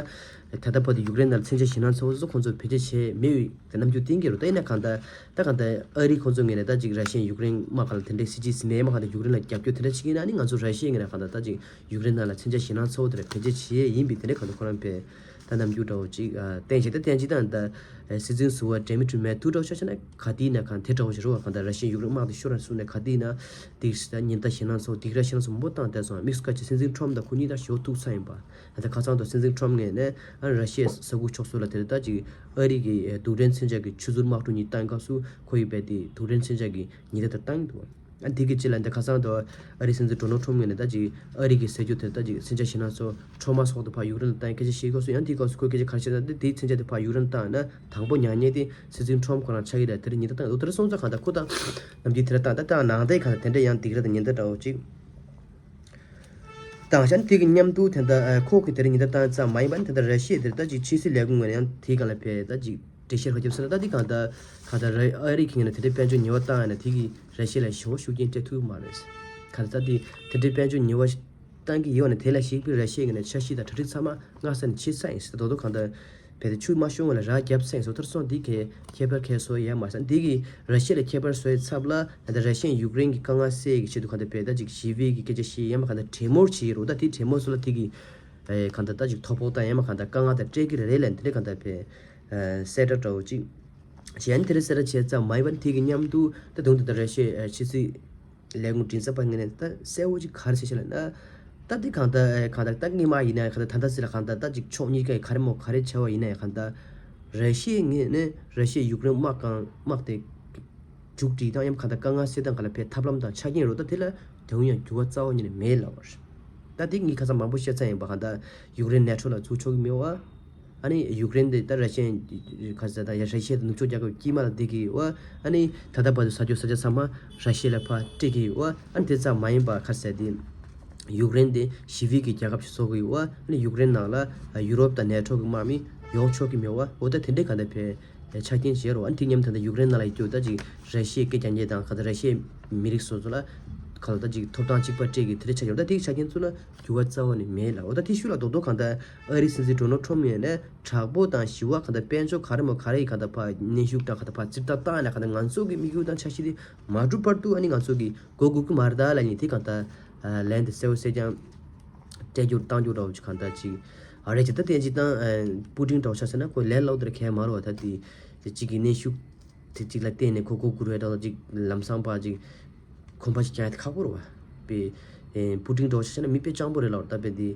ད་ལྟ་བར་དུ་ཡུཀ་རེན་ནང་ལ་མཚོན་ཆ་ཞེད་སྣང་ཚ་བོ་ཚོ་ཁོང་ཚོ་བེད་སྤྱོད་བྱས་མེད་པའི་དེ་རྣམ་འགྱུར་བསྟན་གྱི་རེད། ད་ཡིན་ན་གང་ལྟར་ད་གང་ལྟར་ཨ་རི་ཁོང་ཚོ་ངོས་ནས་ད་ཅིག་ར་ཤི་ཡ་ཡུཀ་རེན་དམག་གང་ལ་དེ་འདྲའི་སྲིད་ཇུས་ཟིན་ནས་མ་གང་ལྟར་ཡུཀ་རེན་ལ་རྒྱབ་སྐྱོར་དེ་འདྲ་བྱེད་ཀྱི་ཡིན་ན་ནི་ང་ཚོ་ར་ཤི་ཡ་ངོས་ནས་གང་ལྟར་ད་ཅིག་ཡུཀ་རེན་ནང་ལ་མཚོན་ཆ་ཞེད་སྣང་ཚ་བོ་དེ་འདྲ་བེད་སྤྱོད་བྱས་ཡིན་པའི་དེ་འདྲ་གང་ལྟར་ཁོ་རང་བས་ད་རྣམ་འགྱུར་འདྲ་བོ་ཅིག་བསྟན་བྱས། ད་བསྟན་བྱས་ད་ད་སྲིད་འཛིན་ཟུར་པ་ཌེ་མི་ཊི་རི་མེ་ཐུ་འདྲ་བོ་ཆ་བཞག་ན་ག་དུས་ན་གང་དེ་འདྲ་བོ་ཞིག་རེད་བ། གང་ལྟར་ར་ཤི་ཡ་ཡུཀ་རེན་དམག་དེ་ཤོར་ར་སོང་ནས་ག་དུས་ན་དེ་ད་ཉེན་བརྡ་ཞེད་སྣང་ཚ་བོ་སྡིགས་ར་ཞེད་སྣང་ཚ་བོ་མང་པོ་བཏང་བསྡད་སོང་། དམིགས་སུ་བཀར་བྱས་སྲིད་འཛིན་ཁྲོམ་དང་ཁོ་གཉིས་ད་ཞེ་པོ་ཐུག་ཚར་ཡིན་པ། ད་ཁ་སང་དུ་སྲིད་འཛིན་ཁྲོམ་ངོས་ནས་ཨ་ར་ཤི་ཡའི་ས་ཁུལ་ཕྱོགས་སུ་ལ་དེར་ད་ཅིག་ཨ་རི་གི་རྡུལ་ཕྲན་མཚོན་ཆ་གི་ཆུ་ཚོད་དམག་གྲུ་གཉིས་བཏང་སྐབས་སུ་ཁོ་ཡི་བས་དེ་རྡུལ་ཕྲན་མཚོན་ཆ་གི་ཉེན་བརྡ་དེ་བཏང་འདུག། ཨ་འདི་གི་རྗེས་ལ་འདི་ཁ་སང་དུ་ཨ་རི་སྲིད་འཛིན་ཌོ་ནལ་ཁྲོམ་ངོས་ནས་ད་ཅིག་ཨ་རི་གི་ཟེར་རྒྱུ་དེ་ད་ཅིག་མཚོན་ཆ་ཞེད་སྣང་ཚ་བོ་ཁྲོ་མ་སོགས་དུ་ཕར་ཡུཀ་རེན་ལ་བཏང་སྐད་ཆ་བཤད་སྐབས་སུ་ཡང་འདི་སྐབས་སུ་ཁོས་སྐད་ཆ་ག་རེ་བཤད་ན་འདི་དེའི་མཚོན་ཆ་དེ་ཕར་ཡུཀ་རེན་བཏང་ན་དང་པོ་ཉག་ཉེས་དེ་སྲིད་འཛིན་ཁྲོམ་ཁོ་རང་ཆགས་ཀྱི་རེད། དེར་ཉེན་བརྡ་བཏང་འདུག། དེར་སོང་ཙང་གང་ལྟར་ཁོ་དང་ནམ་རྒྱུན་དེ་འདྲ་བཏང་ད་བཏང་ནང་བསྟན་གང་ལྟར་དེ་འདྲ་ཡང་སྡིགས་ར་དང་ཉེན་བརྡ་འདྲ་བོ་ཅིག་བཏང་ཤག། དེ་གི་མཉམ་དུ་དེ་འདྲ་ཁོ་གི་དེར་ཉེན་བརྡ་བཏང་ཙམ་མ་ཡིན་པ་ནི་དེ་འདྲ་ར་ཤི་ཡ་དེར་ད་ཅིག་ཕྱི་སྲིད་ལས་ཁུངས་ངོས་ནས་ཡང་དེའི་སྒང་ལ་ཕེ་ད་ཅིག་འགྲེལ་བཤད་ཧ་རྒྱབ་ཟེར་ན་ད་དེ་གང་ལྟར་གང་ལྟར་ར་ཨ་རི་གི་ངོས་ནས་དེ་འདྲའི་དཔལ་འབྱོར་ཉེས་པ་བཏང་ཡ་ན་དེ་གིས་ར་ཤི་ཡ་ལ་ཞེ་པོ་ཤུགས་རྐྱེན་སྤྲད་ཐུབ་ཀྱི་མ་རེད། གང་ལྟར་དེ་དེ་འདྲའི་དཔལ་འབྱོར་ཉེས་པ་བཏང་གི་ཡོད་ན་དེ་ལ་གཞིགས་པའི་ར་ཤི་ཡ་ངོས་ནས་འཆར་གཞི་དང་གྲ་སྒྲིག་ཚང་མ་སྔ་ས་ནས་བྱས་ཚར་ཡིན་ཟེར། ད་དོ་གང་ལྟར་བས་དེ་ཆུ་མ་ཤོང་བ་ལ་ར་རྒྱབ་ཚར་ཡིན་ཟེར། དེར་སོང་དེ་གས་ཁྱད་པར་ཁྱད་བཟོ་ཡ་མ་ཟད་དེ་གིས་ར་ཤི་ཡ་ལ་ཁྱད་པར་བཟོ་ཡའི་ཚབ་ལ་ད་ལྟ་ར་ཤི་ཡ་ཡུཀ་རེན་གྱི་དཀའ་ངལ་སེལ་གྱི་ཆེད་དུ་གང་ལྟར་བས་ད་ཅིག་ཞི་བའི་གི་སྐད་ཆ་བཤད་ཡ་མ་གང་ལྟར་གྲོས་མོལ་བྱེད་ཡི་རོགས། ད་དེ་གྲོས་མོལ་སོགས་ལ་དེ་གིས་ གང་ལྟར་ད་ཅིག་ཐོ་ཕོག་དང་ཡང་མ་གང་ལྟར་དཀའ་ངལ་དང་སྤྲད་ཀྱི་རེད་ལབ་དེ་འདྲ་གང་ལྟར་བས་གསལ་བསྒྲགས་འདྲ་བོ་ཅིག་བྱས་ནས་དེ་འདྲ་གསལ་བསྒྲགས་བྱས་ཙང་མ་ཡིན་པ་ནི་དེ་གི་མཉམ་དུ་ད་དུང་དེ་ལྟར་ར་ཤི་ཡའི་ཕྱི་སྲིད་ལས་ཁུངས་མགྲིན་ཚབ་པ་ངོས་ནས་ད་གསལ་བོ་ཅིག་ག་རེ་བྱས་ཤག་ལབ་ན། ད་དེ་གང་ལྟར་གང་ལྟར་ད་སྔོན་མ་ཡིན་ན་གང་ལྟར་ད་ལྟ་ཟེར་ལ་གང་ལྟར་ད་ཅིག་ཕྱོགས་གཉིས་ཀའི་ག་རེ་མོ་ག་རེ་བྱས་པ་ཡིན་ན་ཡང་གང་ལྟར་ར་ཤི་ཡའི་ངོས་ནས་ར་ཤི་ཡའི་ཡུཀ་རེན་དམག་གང་དམག་དེ་མཇུག་སྒྲིལ་དང་ཡང་གང་ལྟར་དཀའ་ངལ་སེལ་སྟངས་ག་ལ་ཕན་ཐབས་ལམ་དང་ཆ་རྐྱེན་རོ་ད་དེ་ལ་དེ་འུ་ཡང་འགྱུར་བ་རྩ་བ་ཉིད་ནས་མེད་ལབ་པ་རེད། ད་དེ་ངས་ཁ་སང་མང་པོ་བཤད་ཚར་ཡིན་པ་གང་ལྟར་ཡུཀ་རེན་ནེ་ཊོ་ལ་ཚུད་ཆོག་གི་མེད་པ། ཨ་ནི་ཡུཀ་རེན་དེ་ད་ར་ཤི་ཡའི་ག་ཟེར་ད་ཡ་ར་ཤི་ཡ་དང་ནུབ་ཕྱོགས་རྒྱལ་ཁབ་དཀྱིལ་མ་ལ་བསྡད་ཀྱི་ཡོད་པ། ཨ་ནི་ད་ལྟ་བར་དུ་ས་ཆ་ས་ཆ་ཚང་མ་ར་ཤི་ཡ་ལ་ཕར་སྤྲད་ཀྱི་ཡོད་པ། ཨ་ནི་དེ་ཙམ་མ་ཡིན་པ་ག་ཟེར་དེ། ཡུཀ་རེན་དེ་ཞི་བའི་གི་རྒྱལ་ཁབ་ཅིག་བཟོ་གི་ཡོད་པ། ཨ་ནི་ཡུཀ་རེན་ནང་ལ་ཡུ་རོབ་དང་ནེ་ཊོ་གི་དམག་མི་ཡོང་ཆོག་གི་མེད་པ། འོ་ད་དེ་འདྲའི་ག་འདྲ་བའི་ཆ་རྐྱེན་བྱས་རོགས། ཨ་ནི་དེ་མཉམ་ད་ལྟ་ཡུཀ་རེན་ནང་ལ་ཡོད་རྒྱུ་ད་ཅིག་ར་ཤི་ཡའི་སྐད་རྒྱག་མཁན་དང་ག་ད་ར་ཤི་ཡའི་མི་རིགས་སོ་སོ་ལ་ག་ལ་ད་ཅིག་ཐོབ་ཐང་གཅིག་པ་སྤྲད་ཀྱི་དེ་འདྲའི་ཆ་རྐྱེན་ད་དེའི་ཆ་རྐྱེན་ཚོ་ལ་འགྱུར་བ་རྩ་བ་ནས་མེད་ལ། འོ་ད་དེ་ཤུགས་ལ་རྡོག་རྡོག་གང་ལྟར་ཨ་རིའི་སྲིད་འཛིན་ཌོ་ནལ་ཊམ་ཡིན་ནས་དྲག་པོ་དང་ཞི་བ་གང་ལྟར་དཔལ་འབྱོར་ག་རེ་མོ་ག་རེ་ཡི་གང་ལྟར་ཕར་གནོན་ཤུགས་དང་གང་ལྟར་ཕར་ཙིར་ལྟ་བཏང་ནས་གང་ལྟར་ང་ཚོ་གི་དམིགས་ཡུལ་དང་འཆར་གཞི་དེ་མ་འགྲུབ་བར་དུ་ཨ་ནི་ང་ཚོ་གི་སྒོ་སྒུག་གི་མ་རེད་ད་ལབ་ནས་དེ་གང་ལྟར་ལན་དེ་གསལ་བོ་གསལ་རྐྱང་སྤྲད་རྒྱུ་བཏང་རྒྱུ་འདྲ་བོ་ཅིག་གང་ལྟར་ཅིག་ཨ་རེད་ཅེ་ད་བསྟན་ཅིག་དང་པུ་ཏིན་འདྲ་བོ་ཆ་ཟེར་ན་ཁོ་ལས་སླ་བོ་དེར་ཁས་མ་རེད་བ། ད་དེ་གཅིག་གི་གནོན་ཤུགས་དེ་གཅིག་ལ་བརྟེན་ནས་ཁོ་སྒོ་སྒུར་བའི་འདྲ་བོ་ཅིག་ལམ་སང་ཕར་ཅིག་གོམ་པ་ཞིག་རྒྱག་ཡ་དེ་ཁག་པོ་རེད་བ། པའི་ཨེ་པུ་ཏིན་འདྲ་བོ་ཞིག་བྱས་ན་མི་དཔེ་སྤྱང་པོ་རེད་ལབ་རེད། ད་དཔེ་འདི་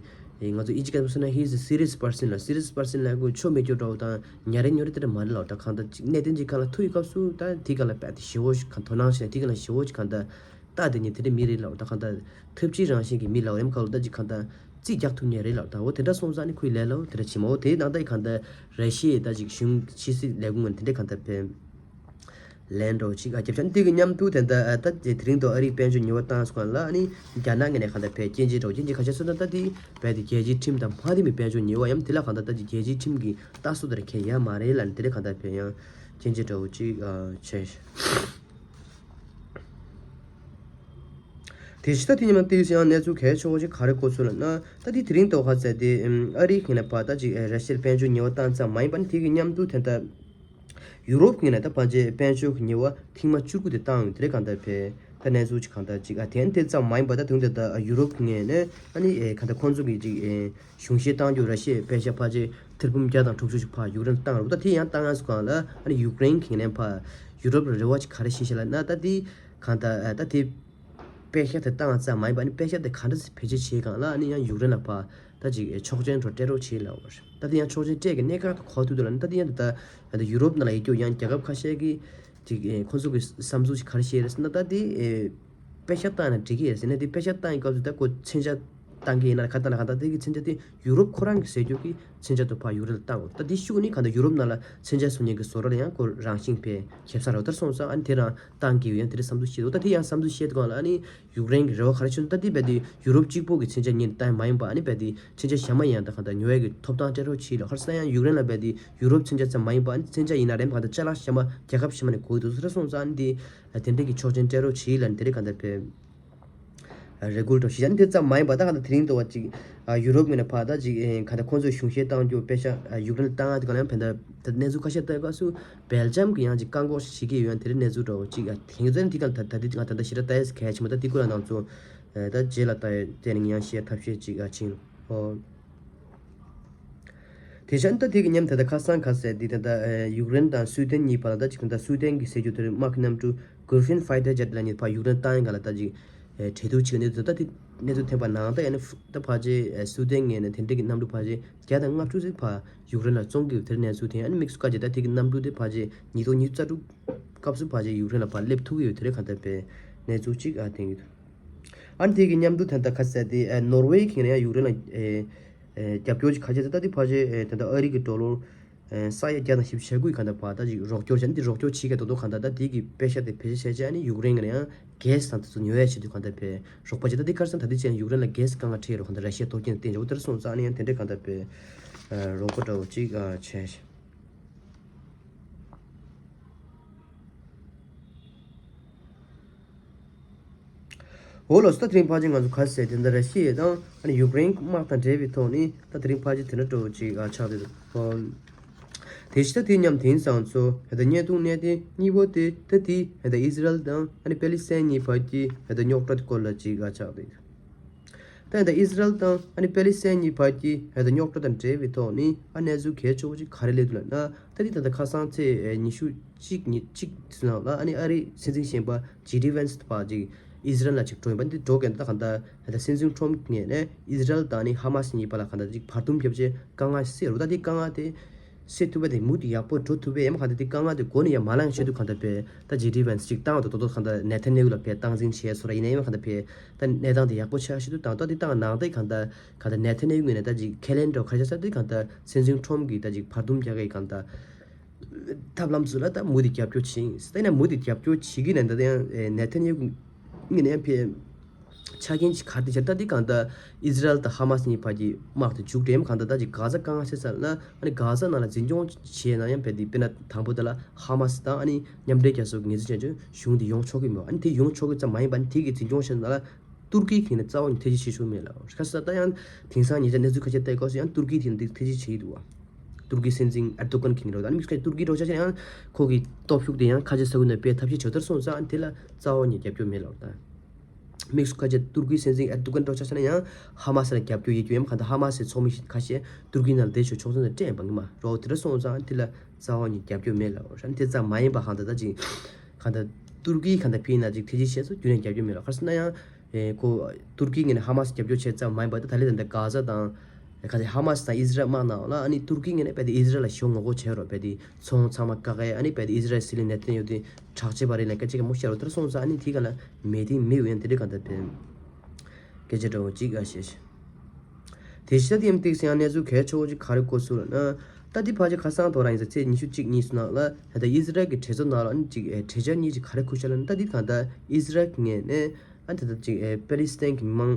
ཨེ་ང་ཚོ་ཨིན་ཇི་སྐད་དུ་ཟེར་ན་he's a serious person ལ། serious person ལབ་དགོས་ཆོ་མེད་རྒྱུ་འདྲ་བོ་དང་ཉ་རེ་ཉོ་རེ་དེ་འདྲ་མ་རེད་ལབ་རེད། ད་གང་ལྟར་ཅིག་གནད་དོན་ཅིག་སྒང་ལ་ཐུག་ཡོད་སྐབས་སུ་ད་དེ་སྒང་ལ་དཔེ་དེ་ཞེ་བོ་ཞིག་གང་དོ་སྣང་བྱས་ནས་དེ་སྒང་ལ་ཞེ་བོ་ཞིག་གང་ལྟར་ད་དེ་ཉིད་དེ་འདྲ་མི་རེད་ལབ་རེད། ད་གང་ལྟར་ཐབས་ཇུས་རང་བཞིན་གྱི་མི་ལབ་རེད། མ་ཁ་ལོ་ད་ཅིག་གང་ལྟར་རྩིས་རྒྱག་ཐུབ་མཁན་རེད་ལབ་རེད། ད་འོ་དེ་འདྲ་སོང་ཙང་ནི་ཁོའི་ལས་སླ་བོ་དེ་འདྲ་བྱེད་མ། འོ་དེའི་ནང་ད་ཡི་གང་ལྟར་ར་ཤི་ཡའི་ད་ཅིག་གཞུང་ཕྱི་སྲིད་ལས་ཁུངས་ངོས་ནས་དེ་འདྲ་གང་ལྟར་ཕན། ལན་འདྲ་བོ་ཅིག་ཨ་རྒྱབ་ཤ་འདི་གི་མཉམ་དུ་དེ་འདྲ་ཨ་ད་དེ་དེ་རིང་དུ་ཨ་རིའི་དཔལ་འབྱོར་ཉེས་པ་བཏང་སོང་ལ་ཨ་ནི་རྒྱ་ནག་ངོས་ནས་གང་ལྟར་བས་སྐྱོན་བརྗོད་འདྲ་བོ་སྐྱོན་བརྗོད་ཁ་ཤས་སོང་ཙང་ད་དེ་བས་དེ་རྒྱལ་སྤྱིའི་ཁྲིམས་དང་མ་མཐུན་པའི་དཔལ་འབྱོར་ཉེས་པ་ཡང་དེ་ལ་གང་ལྟར་ད་དེ་རྒྱལ་སྤྱིའི་ཁྲིམས་ཀྱི་ལྟ་སྲོལ་དེར་འགལ་ཡ་མ་རེད་ལ་ནི་དེ་ལ་གང་ལྟར་བས་ཡང་སྐྱོན་བརྗོད་འདྲ་བོ་ཅིག་ཨ་བྱས། དེ་ཕྱི་ད་དེ་ཉིན་མ་ཏིས་ཡང་གནས་ཚུལ་གལ་ཆེ་བོ་ཞིག་ག་རེ་གོ་ཚུལ་ལ་ན་ད་དེ་དེ་རིང་དུ་ཧ་ཚད་དེ་ཨ་རིའི་ཁེངས་ལ་བ་ད་ཅིག་ར་ཤི་ཡར་དཔལ་འབྱོར་ཉེས་པ་བཏང་ཙམ་མ་ཡིན་པ་ནི་དེ་གི་མཉམ་དུ་དེ་ལྟ། ཡུ་རོབ་ངོས་ནས་ད་ཕལ་ཆེར་དཔལ་འབྱོར་གྱི་ཉེས་པ་ཐེངས་མ་བཅུ་དགུ་དེ་བཏང་ཡོད་དེ་རེད། གང་ལྟར་བས་ད་གནས་ཚུལ་ཅིག་གང་ལྟར་ཅིག་ཨ་དེ་དེ་ཙམ་མ་ཡིན་པ་ད་དུང་དེ་ད་ཡུ་རོབ་ངོས་ནས་ཨ་ནི་ཨེ་གང་ལྟར་ཁོང་ཚོ་གི་ཅིག་ཨེ་གཞུང་བཞེས་བཏང་རྒྱུ་ར་ཤི་ཡའི་པེ་ཤ་ཕལ་ཆེར་ཐེར་འབུམ་བརྒྱ་དང་དྲུག་ཅུ་ཞིག་ཕར་ཡུཀ་རེན་བཏང་རུ་ད་དེ་ཡང་བཏང་ཡང་སུ་གང་ལ་ཨ་ནི་ཡུཀ་རེན་གི་ངོས་ནས་ཕར་ཡུ་རོབ་ལ་རེ་བ་ཅིག་ག་རེ་བྱེད་ཤེས་ལ་ན་ད་དེ་གང་ལྟར་ཨ་ད་དེ་པེ་ཤ་དེ་བཏང་ཙམ་མ་ཡིན་པ་ཨ་ནི་པེ་ཤ་དེ་ག་འདྲ་སེ་བེད་སྤྱོད་བྱེད་གང་ལ་ཨ་ནི་ཡང་ཡུཀ་རེན་ལ་ཕར། ད་ཅིག་ཆོག་མཆན་འདྲ་སྤྲད་རོགས་བྱེད་ལབ་པ་རེད། ད་དེ་ཡང་ཆོག་མཆན་སྤྲད་ཀྱི་གནད་འགག་ཏུ་གོ་ཐུབ་འདུག་ལབ་ན་ད་དེ་ཡང་ད་ད་ཡུ་རོབ་ནང་ལ་ཡོད་རྒྱུ་ཡང་རྒྱལ་ཁབ་ཁ་ཤས་ཀྱིས་ཅིག་ཁོང་ཚོ་གི་བསམ་ཚུལ་ཞིག་ག་རེ་བཤད་རེད་ཟེར་ན་ད་དེ་པེ་ཤ་བཏང་ན་འགྲིག་གི་རེད་ཟེར་ན་དེ་པེ་ཤ་བཏང་ཡི་སྐབས་སུ་ད་ཁོ་མཚོན་ཆ་བཏང་གི་ཡིན་ན་ག་བཏང་ན་ག་བཏང་དེ་གི་མཚོན་ཆ་དེ་ཡུ་རོབ་ཁོ་རང་གི་ཟེར་རྒྱུ་གི་མཚོན་ཆ་དུ་ཕར་ཡུཀ་རེན་ལ་བཏང་འོ་ད་དེ་ཤུགས་ནི་ག་ད་ཡུ་རོབ་ནང་ལ་མཚོན་ཆ་བཟོ་མཁན་གི་བཟོ་གྲྭ་ལ་ཡང་ཁོ་རང་བཞིན་ཕན་ཁེབས་ས་རོ་ལྟར་སོང་ཙང་ཨ་ནི་དེ་རང་བཏང་གི་ཡོད་ཡང་དེ་རིང་བསམ་ཚུལ་བཤད་འོ་ད་དེ་ཡང་བསམ་ཚུལ་བཤད་དུས་སྒང་ལ་ཨ་ནི། ཡུཀ་རེན་གྱི་རེ་བ་ག་རེ་བྱུང་ད་དེ་རྦད་དེ་ཡུ་རོབ་གཅིག་པོ་གི་མཚོན་ཆ་ཉིད་བཏང་མ་ཡིན་པ་ཨ་ནི་རྦད་དེ་མཚོན་ཆ་གཞན་མ་ཡང་ད་གང་ལྟར་ཉོ་ཡ་གི་ཐོབ་ཐང་སྤྲད་རོགས་བྱེད་ལ་ཧར་ས་ཡང་ཡུཀ་རེན་ལ་རྦད་དེ་ཡུ་རོབ་མཚོན་ཆ་ཙམ་མ་ཡིན་པ་ཨ་ནི་མཚོན་ཆ་ཡིན་ན་རེད་གང་ལྟར་ཅ་ལག་གཞན་མ་རྒྱལ་ཁབ་གཞན་མ་ནས་དགོས་འདུག་ཟེར་སོང་ཙང་ཨ་ནི་དེ་དེ་འདྲས་ཀྱི་ཆོག་མཆན་སྤྲད་རོགས་བྱེད་ལ་ནི་དེ་རེད་གང་ལྟར་བས་རེ་སྐུལ་འགྲོ་ཞིག་ཨ་ནི་དེ་ཙམ་མ་ཡིན་པ་ད་གང་ལྟར་དེ་རིང་དུ་བ་ཅིག་ཡུ་རོབ་ངོས་ནས་ཕར་ད་ཅིག་གང་ལྟར་ཁོང་ཚོས་གཞུང་བཞེས་བཏང་རྒྱུ་པེ་ཤ་ཡུཀ་རེན་ལ་བཏང་ཡ་དེ་གང་ལ་ཡང་ཕན་ད་གནས་ཚུལ་ཁ་ཤས་ལྟ་སྐབས་སུ། སྦེལ་ཇམ་གྱི་ཡང་ཅིག་བཀག་འགོག་ཞིག་བྱེད་ཀྱི་ཡོད་ཡང་དེ་རིང་གནས་ཚུལ་འདྲ་བོ་ཅིག་ཡང་དེང་སང་དེ་ག་ད་ད་དེ་ང་ད་ལྟ་ཞེ་དྲག་ལྟ་ཡས་གལ་ཆེན་པོ་ད་དེ་ཀུན་ལ་ནང་ཚོ་ད་རྗེས་ལ་ལྟ་ཡས་དེ་ནི་ཡང་བཤད་ཐབས་ཤེས་ཅིག་ཨ་ཕྱིན་ཨོ། དེ་བཞིན་ད་དེ་གི་མཉམ་དེ་ད་ཁ་སང་ཁ་གསལ་དེ་ད་ད་ཡུཀ་རེན་དང་སུའུ་ཏན་གཉིས་བར་ལ་ད་ཅིག་ད་སུའུ་ཏན་གྱི་ཟེར་རྒྱུ་དེ་དམག་གི་གནམ་གྲུ་Gripen fighter jet ལ་ནི་ཕར་ཡུཀ་རེན་བཏང་ཡས་ག་ལ་ད་ཅིག་གྲོས་བསྡུར་བྱེད་ཀྱི་གནས་ཚུལ་ད་དེ་གནས་ཚུལ་ཐོན་པ་ནང་ད་ཡང་ནི་ད་ཕལ་ཆེར་སུའུ་ཏན་ངོས་ནས་དེ་འདྲ་གི་གནམ་གྲུ་ཕལ་ཆེར་བརྒྱ་དང་ལྔ་བཅུ་ཙམ་ཕར་ཡུཀ་རེན་ལ་བཙོང་གི་ཡོད་དེར་གནས་ཚུལ་དེ་ཡང་དམིགས་སུ་བཀར་རྗེས་ད་དེ་གི་གནམ་གྲུ་དེ་ཕལ་ཆེར་ཉིས་སྟོང་ཉི་ཤུ་རྩ་དྲུག་སྐབས་སུ་ཕལ་ཆེར་ཡུཀ་རེན་ལ་ཕར་སླེབས་ཐུབ་ཀྱི་ཡོད་དེ་རེད་གང་ལྟར་པའི་གནས་ཚུལ་གཅིག་ཨ་བསྟན་ཡོད། ཨ་ནི་དེ་གི་མཉམ་དུ་ད་ལྟ་ཁ་གསལ་དེ་ནོར་ཝེ་གི་ནས་ཡང་ཡུཀ་རེན་ལ་རྒྱབ་སྐྱོར་གྱི་ཁ་ཆེ་ད་ལྟ་དེ་ཕལ་ཆེར་ད་ལྟ་ཨ་རི་གི་ཌོ་ལར་ས་ཡ་བརྒྱ་དང་བཞི་བཅུ་ཞེ་དགུ་གང་ལྟར་ཕར་ད་ཅིག་རོགས་སྐྱོར་བྱས་ནས་དེ་རོགས་སྐྱོར་བྱེད་མཁན་ཏོག་ཏོག་གང་ལྟར་ད་དེ་གི་པེ་ཤ་དེ་བེད་སྤྱོད་བྱས་བྱས་ཨ་ནི་ཡུཀ་རེན་གི་ནས་ཡང་གྷེ་སི་དང་དེ་ཚོ་ཉོ་ཡ་བྱེད་དུས་གང་ལྟར་པའི་རོགས་པ་བྱེད་ད་དེ་ཁར་སང་ད་དེ་བྱས་ནས་ཡུཀ་རེན་ལ་གྷེ་སི་དཀའ་ངལ་འཕྲད་རོགས་གང་ལྟར་ར་ཤི་ཡ་དོགས་རྐྱེན་བསྟན་འཇོག་དེར་སོང་ཙང་ཨ་ནི་ཡང་དེ་འདྲས་གང་ལྟར་པའི་རོགས་པ་འདྲ་བོ་ཅིག་བྱས། འོ་ལགས་སོ། ད་དེ་རིང་ཕལ་ཆེར་ང་ཚོ་ག་ཟེར་དེ་འདྲ་ར་ཤི་ཡ་དང་ཨ་ནི་ཡུཀ་རེན་དམག་དང་འབྲེལ་བའི་ཐོག་ནས་ད་དེ་རིང་ཕལ་ཆེར་དེ་འདྲ་འདྲ་བོ་ཅིག་ཨ་ཆགས་བསྡད་འདུག་དེ་ཕྱི་ད་དེ་མཉམ་དེང་སང་ཚོ་ཧེ་ད་བརྙན་ཐུང་གནད་དོན་གཉིས་པོ་དེ་ད་དེ་ཧེ་ད་ཨི་ཟི་རལ་དང་ཨ་ནི་པེ་ལི་སི་ཐན་གཉིས་བར་གྱི་ཧེ་ད་རྙོག་དྲ་སྐོར་ལ་ཅིག་ཨ་ཆགས་བསྡད་འདུག་ད་ཡིན་ད་ཨི་ཟི་རལ་དང་ཨ་ནི་པེ་ལི་སི་ཐན་གཉིས་བར་གྱི་ཡང་ད་རྙོག་དྲ་དང་འབྲེལ་བའི་ཐོག་ནི་ཨ་གནས་ཚུལ་གལ་ཆེ་བོ་ཅིག་ག་རེ་སླེབས་འདུག་ལབ་ན། ད་འདི་ད་ལྟ་ཁ་སང་ཚེས་ཉི་ཤུ་གཅིག་ཉིན་གཅིག་ཚེ་ནང་ལ་ཨ་ནི་ཨ་རིའི་སྲིད་འཛིན་གཞོན་པ་ཇེ་ཌི་ཝན་སི་བར་ཅིག་ཨི་ཟི་རལ་ལ་ཅིག་འགྲོ་ཡིན་པ། འདི་འགྲོ་མཁན་ད་གང་ལྟར་ད་ལྟ་སྲིད་འཛིན་ཁྲོམ་ངོས་ནས་ཨི་ཟི་རལ་དང་ནི་ཧ་མ་སི་གཉིས་བར་ལ་གང་ལྟར་ཅིག་བར་འདུམ་བརྒྱབ་བྱས་དཀའ་ངལ་སེལ་རོགས། ད་འདི་དཀའ་ངལ་དེ་སེལ་ཐུབ་པ་དེ་མུ་མཐུད་ཡག་པོ་འགྲོ་ཐུབ་པས། ཡང་མ་གང་ལྟར་དེ་དཀའ་ངལ་དེ་མགོ་ནས་ཡང་མ་ལངས་ཤེས་འདུག་གང་ལྟར་བས་ད་ཇེ་ཌི་ཝན་སི་ཅིག་བཏང་བ་དང་ཏོག་ཏོག་གང་ལྟར་ནེ་ཐན་ཡ་ཧུ་ལ་བས་སྟངས་འཛིན་བྱས་སོ་ར། ཡིན་ན་ཡང་མ་གང་ལྟར་བས་ད་གནས་སྟངས་དེ་ཡག་པོ་ཆགས་ཤེས་འདུག་དང་ཏོག་དེ་བཏང་ནང་དེ་གང་ལྟར་གང་ལྟར་ནེ་ཐན་ཡ་ཧུ་ངོས་ནས་ད་ཅིག་ཁས་ལེན་འགྲོ་ཁ་ཤས་ས་དེ་གང་ལྟར་སྲིད་འཛིན་ཁྲོམ་གྱིས་ད་ཅིག་བར་འདུམ་རྒྱག་གི་གང་ལྟར་ཐབས་ལམ་ཚོ་ལ་ད་མུ་མཐུད་རྒྱབ་སྐྱོར་བྱེད་ཡིན། ད་ཡིན་ན་མུ་མཐུད་རྒྱབ་སྐྱོར་བྱེད་ཀྱི་ནས་ད་དེ་ཡང་ནེ་ཐན་ཡ་ཧུ་ངོས་ནས་ཕེ་ཆ་རྐྱེན་ཅིག་ག་རེ་བྱས་ད་འདི་གང་ལྟར་ཨི་ཟི་རལ་དང་ཧ་མ་སི་གཉིས་བར་གྱི་དམག་དེ་མཇུག་སྒྲིལ་ཡིན་གང་ལྟར་ད་ཅིག་གྷ་ཟ་དཀའ་ངལ་སེལ་ཚར་ན་ཨ་ནི་གྷ་ཟ་ནང་ལ་འཛིན་སྐྱོང་བྱས་ན་ཡང་བས་དེ་དཔེར་ན་དང་པོ་དེ་ལ་ཧ་མ་སི་དང་ཨ་ནི་མཉམ་འབྲེལ་རྒྱལ་ཚོགས་ངོས་འཛིན་བྱས་ཆོག་གཞུང་དེ་ཡོང་ཆོག་གི་མེད། ཨ་ནི་དེ་ཡོང་ཆོག་གི་ཙམ་མ་ཡིན་པ་ཨ་ནི་དེ་གི་འཛིན་སྐྱོང་བྱས་ན་ལ་ཏུར་ཀི་ཁེངས་ནས་རྩ་བ་ནས་ཐེ་ཇུས་བྱེད་ཆོག་མེད་ལ། ཁ་ས་ད་ཡང་དེང་སང་ཉེ་ཆར་གནས་ཚུལ་ཁ་ཤས་བལྟས་སྐབས་སུ་ཡང་ཏུར་ཀི་དེ་འདི་ཐེ་ཇུས་བྱེད་ཀྱི་འདུག་བ། ཏུར་ཀི་སྲིད་འཛིན་ཨེར་ཏོ་གན་ཁེངས་རོགས་ད་ཨ་ནི་དམིགས་བསལ་ཏུར་ཀི་འགྲོ་ཆ་ཆ་ཡང་ཁོ་གི་སྟོབས་ཤུགས་དེ་ཡང་ཁ་ཆེ་ས་ཁུལ་ནས་སྤེལ་ཐབས་ཤེས་བྱེད་དར་སོང་ཙང་ཨ་ནི་དེ་ལ་རྩ་བ་ནས་རྒྱབ་སྐྱོར་མེད་ལ། ད་དམིགས་སུ་ཁ་ཆེ་ཏུར་ཀི་སྲིད་འཛིན་ཨེར་ཏོ་གན་འགྲོ་ཆ་ཆ་ན་ཡང་ཧ་མ་སི་ལ་རྒྱབ་སྐྱོར་ཡོད་རྒྱུ་ཡང་གང་ལྟར་ཧ་མ་སི་ཚོགས་མི་ཁ་ཤས་ཏུར་ཀི་ནང་ལ་བསྡད་ཆོག་ཆོག་ཚོད་ནས་སྤྲད་ཡིན་པ་ངི་མ་རོགས་དེ་འདྲ་སོང་ཙང་ཨ་ནི་དེ་ལ་རྩ་བ་ནས་རྒྱབ་སྐྱོར་མེད་ལ། ཨ་ནི་དེ་ཙམ་མ་ཡིན་པ་གང་ལྟར་ད་ཅིག་གང་ལྟར་ཏུར་ཀི་གང་ལྟར་ཕིའི་ན་ཅིག་ཐེ་ཇུས་བྱས་སོ་རྒྱུ་ནས་རྒྱབ་སྐྱོར་མེད་ལ། ཁ་ས་ན་ཡང་། ཨེ་ཁོ་ཏུར་ཀི་ངོས་ནས་ཧ་མ་སི་རྒྱབ་སྐྱོར་བྱས་ཙམ་མ་ཡིན་པར་ད་ད་ལྟའི་ད་ལྟ་གྷ་ཟ་དང་ཁ་ཚ་ཧ་མ་སི་དང་ཨི་ཟི་རལ་དམག་ནང་ལ་ཨ་ནི་ཏུར་ཀི་ངོས་ནས་རྦད་དེ་ཨི་ཟི་རལ་ལ་ཞེ་པོ་ངོ་རྒོལ་བྱས་རོགས། རྦད་དེ་ཚོང་ཚང་མ་བཀག་གས་ཨ་ནི་རྦད་དེ་ཨི་ཟི་རལ་སྲིད་བློན་ནེ་ཐན་ཡ་ཧུ་དེ་དྲག་ཆས་པ་རེད་ལ་སྐད་ཆ་ག་མོ་བཤད་རོགས་དེར་སོང་ཙང་ཨ་ནི་དེ་ག་ལ་མེད་དེ་མི་འོས་ཡང་དེ་འདྲའི་ག་ད་ཕན་སྐད་ཆ་འདྲ་བོ་ཅིག་ཨ་བཤད་ཤི། དེ་ཕྱི་ད་དེ་ཡང་ཏིག་སེ་ཡང་གནས་ཚུལ་གལ་ཆེ་བོ་ཅིག་ག་རེ་གོ་སོང་ལབ་ན། ད་དེ་ཕལ་ཆེར་ཁ་སང་ཐོ་རངས་ཡིན་ས་ཚེས་ཉི་ཤུ་གཅིག་གཉིས་སུ་ནང་ལ་ད་ལྟ་ཨི་ཟི་རལ་གྱི་གྲོས་ཚོགས་ནང་ལ་ཨ་ནི་ཅིག་གྲོས་འཆར་གཉིས་ཅིག་ག་རེ་ཁུར་ཤག་ལབ་ན། ད་དེ་གང་ལྟར་ཨི་ཟི་རལ་ངོས་ནས། ཨ་ནི་ད་ལྟ་ཅིག་ཨེ་པེ་ལི་སི་ཐན་གྱི་མི་མང་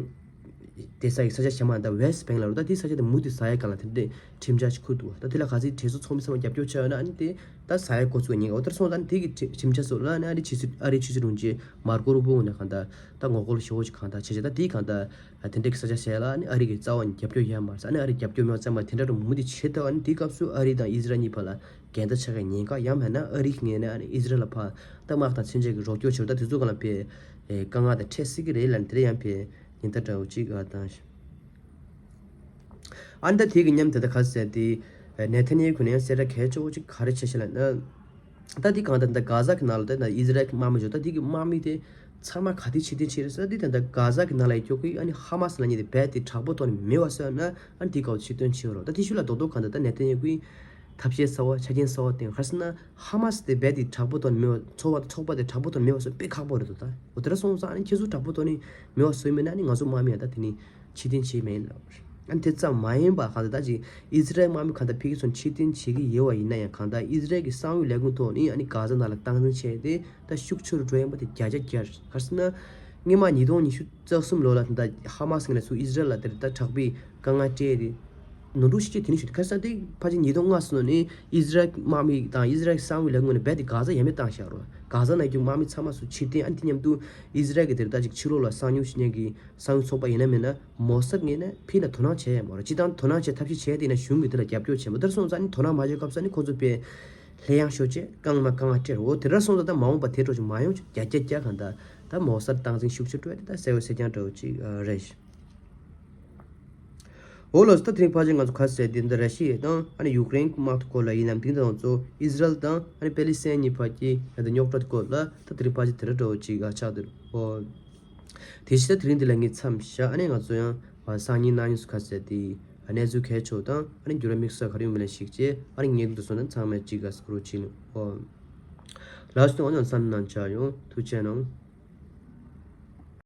བསྡད་ས་ཡི་ས་ཆ་གཞན་མ་ད་ཝེ་སི་ཊི་བེང་ལ་རུ་ད་དེ་ས་ཆ་དེ་མུ་མཐུད་ཟ་ཡ་གང་ལ་དེ་འདྲའི་ཁྲིམས་འཆར་ཞིག་ཁུར་འདུག་ད་དེ་ལ་ག་ཚོད་གྲོས་ཚོགས་ཚོགས་མི་ཚང་མ་རྒྱབ་སྐྱོར་བྱས་ཡོད་ན་ཨ་ནི་དེ་ད་ཟ་ཡ་འགོ་ཚུགས་ཉེན་ཁ་འོ་དེར་སོང་ད་ཨ་ནི་དེ་གི་ཁྲིམས་ཁྲིམས་འཆར་སོགས་ལ་ཨ་ནི་ཨ་རི་ཕྱི་སྲིད་ཨ་རི་ཕྱི་སྲིད་དྲུང་ཆེ་མར་ཀོ་རུ་པོ་ནས་གང་ལྟར་ད་ངོ་རྒོལ་ཞེ་པོ་ཅིག་གང་ལྟར་བྱས་བྱས་ད་དེ་གང་ལྟར་དེ་འདྲའི་གི་ས་ཆ་ཟས་ལ་ཨ་ནི་ཨ་རི་གི་རྩ་བ་ནས་རྒྱབ་སྐྱོར་ཡོད་མ་རེད། ཨ་ནི་ཨ་རི་རྒྱབ་སྐྱོར་མེད་པ་ཙམ་མ་དེ་འདྲ་རུ་མུ་མཐུད་བྱེད་ཐུབ། ཨ་ནི་དེ་སྐབས་སུ་ཨ་རི་དང་ཨི་ཟི་རལ་གཉིས་བར་ལ་འགལ་ཟླ་ཆགས་ཀྱི་ཉེན་ཁ་ཡང་མེད་ན་ཨ་རི་གི་ངོས་ནས་ཨ་ནི་ཨི་ཟི་རལ་ལ་ཕར་ད་དམག་དང་མཚོན་ཆ་གི་རོགས་སྐྱོར་བྱེད་ད་དེ་ཚོ་གང་ལ་ཕེ་དཀའ་ངལ་དང་འཕྲད་སྲིད་ཀྱི་རེད་ལབ་ནས་དེ་ལ་ཡང་ཕེ་ཉེན་བརྡ་འདྲ་བོ་ཅིག་ཨ་བཏང་ཤག་ཨ་ནི་ད་དེ་གི་མཉམ་དེ་ད་ག་ཟེར་དེ་ནེ་ཐན་ཡ་ཧུ་ནས་ཡང་གསལ་བསྒྲགས་གལ་ཆེ་བོ་ཅིག་ག་རེ་བྱས་ཤག་ལབ་ན། ད་དེ་གང་ལྟར་ད་གྷ་ཟ་གི་ནང་ལ་ད་ཨི་ཟི་རལ་གི་དམག་མི་འཇོག་ད་དེ་གི་དམག་མི་དེ་ཚང་མ་ག་དུས་ཕྱིར་འཐེན་བྱེད་རེད་ཟེར་ན། དེ་ད་ལྟ་གྷ་ཟ་གི་ནང་ལ་ཡོད་རྒྱུ་གི་ཨ་ནི་ཧ་མ་སི་ལབ་མཁན་དེ་རྦད་དེ་དྲག་པོ་ཐོག་ནས་མེད་པ་བཟོས་ན་ཨ་ནི་དེ་ག་བ་ཕྱིར་འཐེན་བྱེད་རོགས། ད་དེ་ཤུལ་ལ་རྡོག་རྡོག་གང་ལྟར་ད་ནེ་ཐན་ཡ་ཧུའི་ཐབས་ཤེས་གསར་བ་ཆ་རྐྱེན་གསར་བ་བཏོན། ག་རེ་ཟེར་ན་ཧ་མ་སི་དེ་རྦད་དེ་དྲག་པོ་ཐོག་ནས་མེད་པ་ཚོགས་པ་ཚོགས་པ་དེ་དྲག་པོ་ཐོག་ནས་མེད་པ་བཟོ་དཔེ་ཁག་པོ་རེད་འདུག་ད་འོ་དེ་འདྲ་སོང་ཙང་ཨ་ནི་ཁྱེད་ཚོ་དྲག་པོ་ཐོག་ནས་མེད་པ་བཟོས་མེད་ན་ཨ་ནི་ང་ཚོ་དམག་མི་ཡང་ད་དེ་ནི་ཕྱིར་འཐེན་བྱེད་མེད་ལ། ཨ་ནི་དེ་ཙམ་མ་ཡིན་པ་གང་ལྟར་ད་ཅིག་ཨི་ཟི་རལ་དམག་མི་གང་ལྟར་ཕ་གི་ཚོ་ཕྱིར་འཐེན་བྱེད་ཀྱི་ཡོད་པ་ཡིན་ན་ཡང་གང་ལྟར་ཨི་ཟི་རལ་གྱི་གསང་བའི་ལས་ཁུངས་ཐོག་ནས་ཨ་ནི་གྷ་ཟ་ནང་ལ་སྟངས་འཛིན་བྱས་ཏེ་ད་ཤུགས་ཆེ་རུ་འགྲོ་ཡོང་པ་དེ་བརྒྱ་ཆ་བརྒྱ་རེད། ག་རེ་ཟེར་ན་སྔོན་མ་ཉིས་སྟོང་ཉི་ཤུ་རྩ་གསུམ་ལོ་ལ་ད་ཧ་མ་སི་ངོས་ནས་ཚུར་ཨི་ཟི་རལ་ལ་དེར་ད་དྲག་པོའི་དཀའ་ངལ་སྤྲད་དེ་ནོར་འཁྲུལ་ཞིག་བྱས་དེ་ནི་ཞུ་དེ། ག་རེ་ཟེར་ན་དེ་ཕལ་ཆེར་ཉིས་སྟོང་ལྔ་ཙམ་ནས་ཨི་ཟི་རལ་དམག་མི་དང་ཨི་ཟི་རལ་གསང་བའི་ལས་ཁུངས་ནས་རྦད་དེ་གྷ་ཟ་ཡ་མེད་བཏང་བཞག་རོགས། གྷ་ཟ་ནང་གི་དམག་མི་ཚང་མ་ཚུར་ཕྱིར་འཐེན། ཨ་ནི་དེ་མཉམ་དུ་ཨི་ཟི་རལ་གྱི་དེར་ད་ཅིག་ཕྱི་ལོགས་ལ་གསང་ཉུལ་བྱེད་མཁན་གྱི་གསང་བའི་ཚོགས་པ་ཡིན་ན་མིན་ན་མོ་སད་ངོས་ནས་ཕྱི་ལ་དོ་སྣང་བྱས་ཡ་མ་རེད། སྤྱིར་བཏང་དོ་སྣང་བྱེད་ཐབས་ཤེས་བྱས་དེ་ཡིན་ན་གཞུང་གིས་དེ་ལ་རྒྱབ་སྐྱོར་བྱས་མ་དེར་སོང་ཙང་ཨ་ནི་དོ་སྣང་མ་བྱས་སྐབས་སུ་ཨ་ནི་ཁོ་ཚོ་དཔེ་ལྷོད་ཡངས་ཤོར་བྱས་དཀའ་ངལ་མ་དཀའ་ངལ་སྤྲད་རོགས། དེ་འདྲ་སོང་ཙང་ད་མ་འོངས་པ་དེ་འདྲ་ཅིག་མ་ཡོང་བརྒྱ་ཆ་བརྒྱ་གང་ལྟར་ད་མོ་སད་སྟངས་འཛིན་ཤུགས་ཆེ་སྤྲོད་དེ་ད་གསལ་བོ་གསལ་རྐྱང་འདྲ་བོ་ཅིག་རེད། འོ་ལགས་སོ། ད་དེ་རིང་ཕལ་ཆེར་ང་ཚོ་ག་རེ་ཟེར་དེ་འདི་ར་ཤི་ཡ་དང་ཨ་ནི་ཡུཀ་རེན་གྱི་དམག་ཐོག་སྐོར་ལ་ཡིན་ནམ། དེ་དང་གཙོ་ཨི་ཟི་རལ་དང་ཨ་ནི་པེ་ལི་སི་ཐན་གཉིས་བར་གྱི་ཨ་ད་རྙོག་དྲ་སྐོར་ལ་ད་དེ་རིང་ཕལ་ཆེར་དེ་འདྲ་འདྲ་བོ་ཅིག་ཨ་ཆགས་འདུག་འོ། དེ་བཞིན་ད་དེ་རིང་འདི་ལ་ངས་མཚམས་བཞག་ཨ་ནི་ང་ཚོ་ཡང་སང་ཉིན་གནངས་ཉིན་སུ་ག་རེ་ཟེར་དེ་གནས་ཚུལ་གལ་ཆེ་བ་དང་ཨ་ནི་འགྱུར་བ་དམིགས་བསལ་ག་རེ་ཡོང་མིན་ལ་གཞིགས་བྱས་ཨ་ནི་ངས་འདུག་སོང་ན་ཚང་མས་ཅིག་ག་སྐུ་རུ་ཕྱིན་ནས་འོ། ལགས་སོ། འོ་ན་བསམ་གནང་བྱ་ཡོང་། ཐུགས་རྗེ་གནང་།